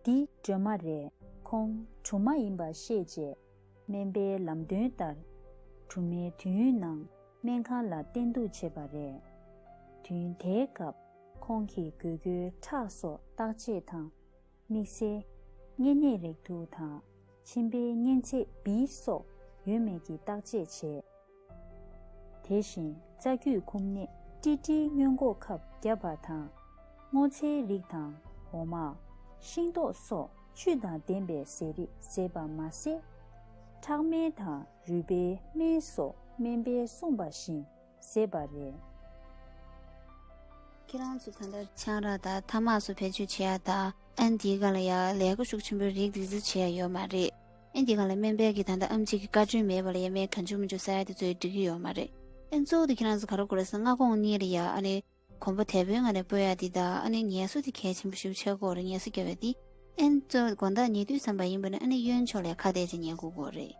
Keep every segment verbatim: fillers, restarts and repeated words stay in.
འདི་སྒྲོལ་མ་རེད། ཁོང་གྲུབ་མ་ཡིན་པ་ཤེས་རྗེས། སྨན་པའི་ལམ་སྟོན་ལྟར། གྲུབ་མའི་དུས་ཡུན་ནང་སྨན་ཁང་ལ་གཏན་འདུག་བྱས་པ་རེད། དུས་ཡུན་དེའི་སྐབས་ཁོང་གིས་མགོ་སྐྱོའི་ཁྲག་སོགས་བརྟག་དཔྱད་དང་། དམིགས་བསལ་གཉན་ནད་རེག་དུག་དང་མཆིན་པའི་གཉན་ཚད་བི་སོགས་ཡོད་མེད་ཀྱི་བརྟག་དཔྱད་བྱས། དེ་བཞིན་རྩ་རྒྱུས་ཁུངས་སྣེ་ཀྲི་ཀྲིའི་སྔོན་འགོག་ཁབ་བརྒྱབ་པ་དང་། སྔོ་ཚལ་རིགས་དང་འོ་མ། ཤིང་ཏོག་སོགས་བཅུད་དང་ལྡན་པའི་ཟས་རིགས་བཟས་པ་མ་ཟད། ཁྲག་སྨན་དང་རུས་པའི་སྨན་སོགས་སྨན་པས་གསུངས་པ་བཞིན་བཟས་པ་རེད། ཁྱེད་རང་ཚོ་ད་ལྟ་ཆང་རག་དང་ཐ་མག་སོགས་བེད་སྤྱོད་བྱེད་ཡ་དང་། ཨན་དེའི་སྒང་ལ་ཡ་ལས་ཀ་ཤུགས་ཆེན་པོའི་རིགས་དེ་ཚོ་བྱེད་ཡ་ཡོད་མ་རེད། ཨན་དེའི་སྒང་ལ་སྨན་པའི་གི་ད་ལྟ་ཨེམ་ཆི་གི་བཀའ་འཁྲོལ་མེད་པ་ལ་ཡ་སྨན་གང་བྱུང་མང་བྱུང་ཟ་ཡ་དེ་ཚོ་ཡ་འགྲིག་གི་ཡོད་མ་རེད། ཨན་གཙོ་བོ་དེ་ཁྱེད་རང་ཚོ་ག་རེ་དགོས་རེད་ཟེར་ན། སྔ་དགོང་གཉིད་ལ་ཡ་ཨ་ནི་གོམ་པ་དལ་པོའི་ངང་ནས་སྤོ་ཡ་དེ་དང་། ཨ་ནི་ངལ་གསོ་དེ་གལ་ཆེན་པོ་ཞིག་ཆགས་ཀྱི་ཡོད་རེད། ངལ་གསོ་རྒྱབ་ཡ་དེ། ཨན་གཙོ་བོ་དགོང་དག་ཉལ་དུས་ཙམ་པ་ཡིན་པ་ན་ཨ་ནི་གཡོན་ཕྱོགས་ལ་ཡ་ཁ་གཏད་བྱས་ཉལ་དགོས་ཀྱི་ཡོད་རེད།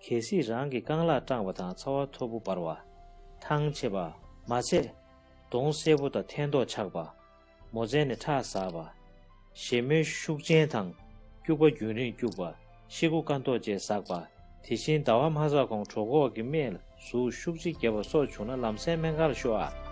གལ་སྲིད་རང་གི་རྐང་ལག་སྐྲངས་པ་དང་ཚ་བ་མཐོ་པོ་འབར་བ། ཐང་ཆད་པ། མ་ཚད་གདོང་སེར་པོ་དང་ཐལ་མདོག་ཆགས་པ། མོ་རྩེ་ནས་ཁྲག་ཟགས་པ། བཞེས་མོས་ཤུགས་ཅན་དང་སྐྱུག་པ་རྒྱུན་རིང་སྐྱུག་པ། ཤི་ཁུ་དཀའ་མདོག་བཅས་ཟགས་པ། དེ་བཞིན་ཟླ་བ་མ་ཚར་གོང་གྲོད་ཁོག་གི་རྨེན་ལ་ཟུག་ཤུགས་ཆེ་རྒྱབ་པ་སོགས་བྱུང་ན་ལམ་སེང་སྨན་ཁང་ལ་ཤོག་ཨ།